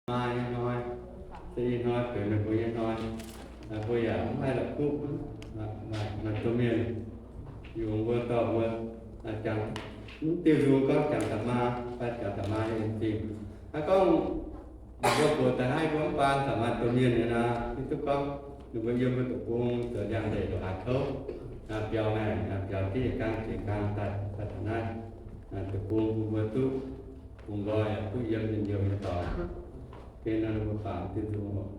maa nyei hnoi, se ih hnoi benx meih mbuo nyei hnoi. Mbuo yaac mv haih la'kuqv, maaih domh mienh yungz mbuo dorh mbuo jangx, mv diuh nzung gorngv jangx da'maa fai jangx da'maa nyei en zingh. Hnangv gorngv mbuo buoz daaih haih mbuo mv baan caux maaih domh mienh nyei nor, hiuv duqv gorngv ninh mbuo yiem mbuo deic-bung zoux ndiangx-ndeic ndongc haaix kouv, biaux maengc, biaux jienv yietc gang jiex gang daaih taux naaiv deic-bung, bun mbuo duqv bungx nqoi, duqv yiem njien-youh nyei dorngx. Gengh nor ninh mbuo bangc diuh nzung oc.